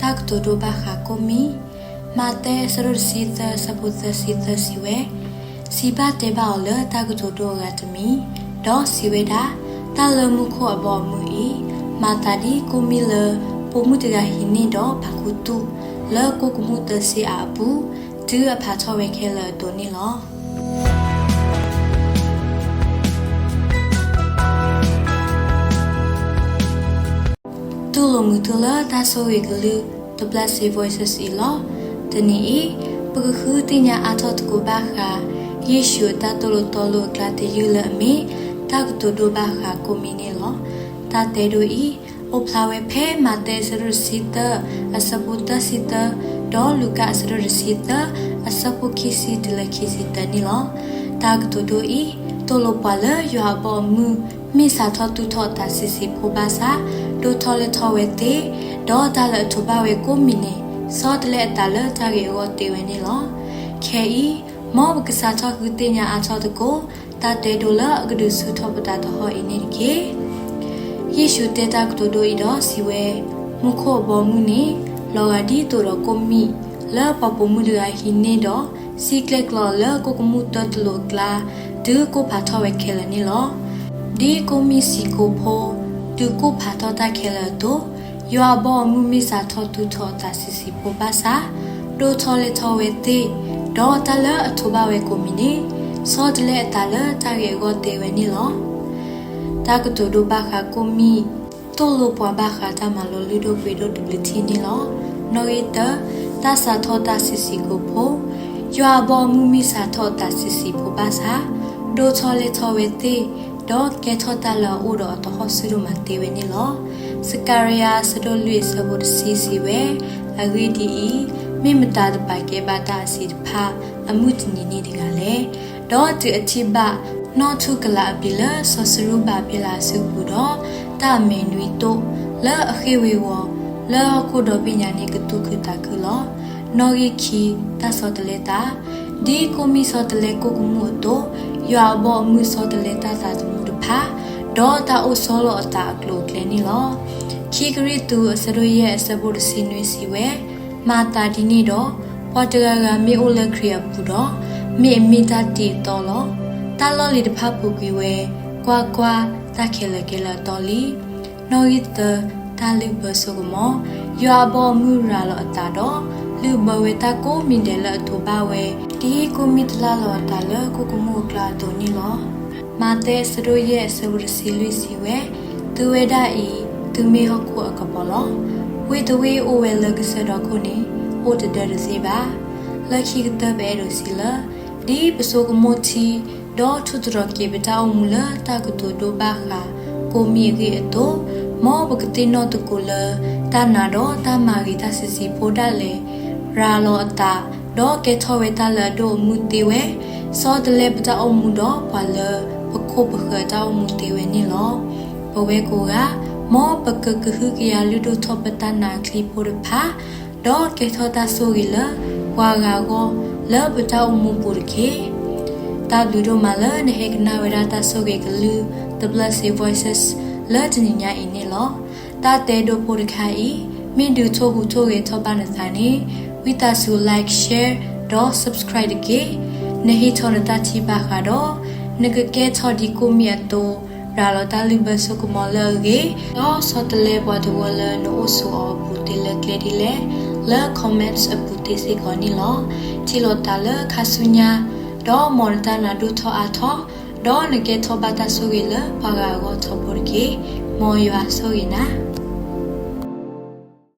တၢ်ကတိၤဒိဘၣ်ဃးကိးမံၤ. မးသဲအဆၢဒိၣ်တဆံသၢ အဆၢဖိသၢဆံသၢစံးဝဲ, စံးဘၣ်တဲဘၣ်အီၤလၢတၢ်ကတိၤဒိအဂၤတမံၤ, ဒီးစံးဝဲဒၣ်, တၢ်လၢမူခိၣ်အဘီအမုၢ်အံၤ, မၤသးဒ်ကိးမံၤလၢ ပိာ်မုၣ်တဂၤဟံးန့ၢ်ဒီးပာ်ခူသူၣ် လၢကိၣ်ကမူၣ်သၢဆံအါအပူၤ, တုၤအဖးထီၣ်ဝဲခဲလၢာ်အသိးန့ၣ်လီၤ. တူၢ်လိာ်မုာ်သုလၢတၢ်ဆိၣ်ဂ့ၤကလုၢ် The Blessed Voices အံၤလီၤ. တနံၤအံၤ, ပကဃုသ့ၣ်ညါအါထီၣ်သကိးဘၣ်ဃး ယ့ၣ်ၡူးအတၢ်သိၣ်လိသီလိအကျါတယုၢ်လၢအမ့ၢ် တၢ်ကတိၤဒိဘၣ်ဃးကိးမံၤန့ၣ်လီၤ. တၢ်တဲဒိအံၤ အိၣ်ဖျါဝဲဖဲမးသဲအဆၢဒိၣ်တဆံသၢ အဆၢဖိသၢဆံသၢ, ဒီးလူၤကၣ်အဆၢဒိၣ်တဆံသၢ အဆၢဖိခံဆံတုၤလၢခံဆံသၢန့ၣ်လီၤ. တၢ်ကတိၤဒိအံၤ သိၣ်လိပှၤလၢယွၤအဘီအမုၢ် မ့ၢ်စးထီၣ်သူၣ်ထီၣ်အသးဆံးဆံးဖိဘၣ်ဆၣ်, ဒိၣ်ထီၣ်လဲၢ်ထီၣ်ဝဲသ့ၣ်, ဒီးတၢ်လၢအထိးဘၣ်ဝဲကိးမံၤန့ၣ် ဆီတလဲအသးလၢတၢ်ဂ့ၤအဂီၢ်သ့ဝဲန့ၣ်လီၤ. ခဲအံၤ, မ်ပကစးထီၣ်ဃုသ့ၣ်ညါအါထီၣ်သကိး တၢ်တဲဒိလၢအကဒုးဆူၣ်ထီၣ်ပတၢ်တဟီၣ်အံၤန့ၣ်တက့ၢ်. ယ့ၣ်ၡူးတဲတၢ်ကတိၤဒိအံၤဒီးစံးဝဲ, မူခိၣ်အဘီအမုၢ်န့ၣ် လီၤဂာ်ဒ်သိးဒီးကိးမံၤ လၢပှၤပိာ်မုၣ်တဂၤဟံးန့ၢ်ဒီး စံၣ်ကျဲၣ်ကျီလၢကိၣ်ကမူၣ်သၢတလိာ်အကျါ, တုၤကိၣ်ဖးထီၣ်ဝဲခဲလၢာ်န့ၣ်လီၤ. ဒ်ကိးမံၤစံးကိာ်ဖိ တုၤကိၣ်ဖးထီၣ်တၢ်ခဲလၢာ်အသိး, ယွၤအဘီအမုၢ်မ့ၢ်စးထီၣ်သူၣ်ထီၣ်အသးဆံးဆံးဖိဘၣ်ဆၣ်, ဒိၣ်ထီၣ်လဲၢ်ထီၣ်ဝဲသ့ၣ်, ဒီးတၢ်လၢအထိးဘၣ်ဝဲကိးမံၤန့ၣ် ဆီတလဲအသးလၢတၢ်ဂ့ၤအဂီၢ်သ့ဝဲန့ၣ်လီၤ. တၢ်ကတိၤဒိဘၣ်ဃးကိးမံၤ သိၣ်လိပှၤဘၣ်ဃးတၢ်မၤလိလုၢ်ဒိၣ်ပှ့ၤဒိၣ်တဘျုးထံၣ်န့ၣ်လီၤ. နီၣ်ဂံၢ်တၢ, တၢ်စးထီၣ်တၢ်ဆံးဆံးကိာ်ဖိ, ယွၤအဘီအမုၢ်မ့ၢ်စးထီၣ်အသးဆံးဆံးဖိဘၣ်ဆၣ်, ဒိၣ်ထီၣ်လဲၢ်ထီၣ်ဝဲသ့ၣ်, ဒီးကဲထီၣ်တၢ်လၢအအိၣ်ဒီးအတဟီၣ်ဆူၣ်ဒိၣ်မးသ့ဝဲန့ၣ်လီၤ. စကၤရယၤ အဆၢဒိၣ်လွံၢ် အဆၢဖိတဆံစံးဝဲ, အဂ့ၢ်ဒ်အံၤ, မ့ၢ်မတၤတပာ်ကဲဘၣ်တၢ်အစံးတဖၣ် အမုၢ်တနံၤန့ၣ်တဂၤလဲၣ်. ဒီးတုၤအထံၣ်ဘၣ် နီၣ်ထူၣ်ကလာ်အဘျံးလၢ စီၤစရူဘၤဘ့လးအစုပူၤဒီး တၢ်အမဲာ်နွံတိၣ် လၢအဃ့ၢ်ဝ့ၤဝီၤ လၢဟီၣ်ခိၣ်ဒီဘ့ၣ်ညါန့ၣ် ကသူၣ်ခုသးခုလီၤ. နီၣ်ဂံၢ်ခံ, တၢ်ဆီတလဲသး, ဒ်ကိးမံၤဆီတလဲကိၣ်ကမူၣ်အသိး, ယွၤအဘီအမုၢ်ဆီတလဲတၢ်သးသမူတဖၣ်, ဒီးတၢ်အိၣ်ဆီလီၤအသးအကျိၤအကျဲန့ၣ်လီၤ. ခံကရံၣ်သူး အဆၢဒိၣ်ယဲၢ် အဆၢဖိတဆံနွံစံးဝဲ, မၤသးဒ်န့ၣ်ဒီး, ပှၤတဂၤဂၤမ့ၢ်အိၣ်လၢခရံာ်အပူၤဒီး, မ့ၢ်အမ့ၢ်တၢ်တ့အသီလီၤ. တၢ်လီၢ်လံၤတဖၣ်ပူၤကွံာ်ဝဲ, ကွၢ်ကွၢ်, တၢ်ခဲလၢာ်ကဲလၢအသီလံ. နီၣ်ဂံၢ်သၢ, တၢ်လုၢ်ဘၢဆိကမိၣ်, ယွၤအဘီအမုၢ်ရၤလီၤအသးဒီး, လုၢ်ဘၢဝဲတၢ်ကိးမံၤဒဲးလၢအထိးဘၣ်ဝဲ, ဒ်ကိးမံၤတလၢ်လီၤအသးလၢကိၣ်ကမူၣ်အကျါအသိးန့ၣ်လီၤ. မးသဲ အဆၢဒိၣ်ယဲၢ် အဆၢဖိတဆံလွံၢ်စံးဝဲ, သုဝဲဒၣ်အံၤ, သုမ့ၢ်ဟီၣ်ခိၣ်အကပီၤလီၤ. ဝ့ၢ်တဝ့ၢ်အိၣ်ဝဲလၢကစၢၢ်ဒီခိၣ်န့ၣ်, အိၣ်တဒၢတသ့ဘၣ်. လၢခံကတၢၢ်ပအဲၣ်ဒိးစံးလၢ, ဒ်ပဆိကမိၣ်ထံ ဒီးထိၣ်သတြီၤက့ၤပတၢ်အိၣ်မူလၢတၢ်ကတိၤဒိဘၣ်ဃးကိးမံၤအဂ့ၢ်အသိး, မ်ပကသ့ၣ်နီၣ်သကိးလၢ တၢ်နာ်ဒီးတၢ်မၤဂ့ၤတၢ်ဆံးဆံးဖိဒၣ်လဲာ် ရၤလီၤအသး, ဒီးကဲထီၣ်ဝဲတၢ်လၢအဒိၣ်အမုၢ်သ့ဝဲ, ဆီတလဲပတၢ်အိၣ်မူဒီးပှၤလၢပခိၣ်ပဃၢၤအတၢ်အိၣ်မူသ့ဝဲန့ၣ်လီၤ. ပဝဲကိးဂၤ, မ်ပကကဟုကယာ်လုၢ်ဒိၣ်ထီၣ်ပတၢ်နာ်အချံအဖိတဖၣ်, ဒီးကဲထီၣ်တၢ်ဆိၣ်ဂ့ၤလၢပှၤဂၤအဂီၢ်လၢပတၢ်အိၣ်မူပူၤတက့ၢ်. တၢ်ဘျုးဒိၣ်မးလၢနဟဲကနၣ်ဝဲဒၣ်တၢ်ဆိၣ်ဂ့ၤကလုၢ် The Blessed Voices လၢတနံၤညါအံၤန့ၣ်လီၤ. တၢ်တဲဒိဖိတခါအံၤ မ့ၢ်ဒုးထိၣ်ဟူးထိၣ်ဂဲၤထီၣ်ဘၣ်နသးန့ၣ်, ဝံသးစူၤ like, share ဒီး subscribe တက့ၢ်. နဟ့ၣ်ထီၣ်နတၢ်ထံၣ်ဘၣ်ဃးဒီး နကကဲထီၣ်ဒ်ကိးမံၤအသိး, ရၤလီၤတၢ်လုၢ်ဘၢဆိကမိၣ်လၢအဂ့ၤ, ဒီးဆီတလဲပှၤတဝၢလၢနအိၣ်ဆိးအီၤအပူၤသ့လၢကျဲဒ်လဲၣ်, လၢ comments အပူၤသ့စ့ၢ်ကီးန့ၣ်လီၤ. ထံၣ်လိာ်သးလၢခါဆူညါ, ဒီးမ်နတၢ်နာ်ဒိၣ်ထီၣ်အါထီၣ်, ဒီးနကဲထီၣ်ဘၣ်တၢ်ဆိၣ်ဂ့ၤလၢပှၤဂၤအဂီၢ်ထီဘိတက့ၢ်. မ်ယွၤဆိၣ်ဂ့ၤနၤ.